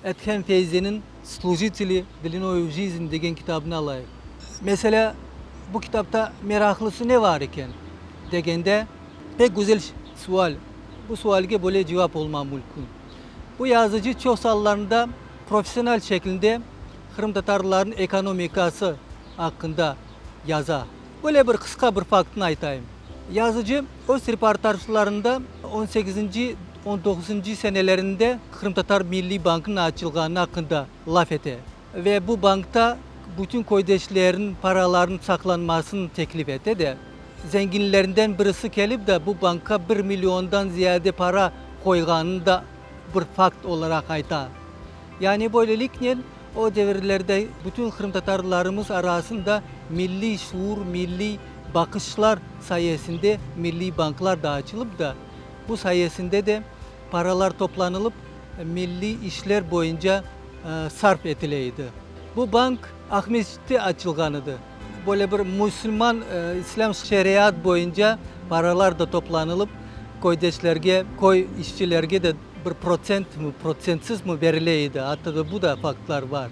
Ethem Feyziniñ Slujiteli dlinoyu v jizn degen kitabını alayıq. Meselâ, bu kitapta meraqlısı ne var eken, degende, pek güzel sual. Bu sualge böyle cevap olma mülkün. Bu yazıcı çoq sallarında professional şeklinde qırımtatarlarnıñ ekonomikası aqqında yaza. Böyle bir qısqa bir faktnı aytayım. Yazıcı öz reportajlarında on sekizinci, on doquzıncı senelerinde Qırımtatar Milliy Bankınıñ açılğanı aqqında laf ete ve bu bankta bütün köydeşlerniñ paralarınıñ saqlanmasını teklif ete de, zenginlerinden birisi kelip de bu bankqa bir milliondan ziyade para qoyğanını da bir fakt olaraq ayta. Yani böyleliknen o devirlerde bütün qırımtatarlarımız arasında milliy şuur, milliy baqışlar sayesinde milliy banklar da açılıp da, bu sayesinde de paralar toplanılıp milliy işler boyunca sarf etile edi. Bu bank Aqmescitte açılğan edi. Böyle bir musulman, islâm şeriat boyunca paralar da toplanılıp, köydeşlerge, köy işçilerge de bir protsentmi, protsentsizmi berile edi. Atta da bu da faktlar bar.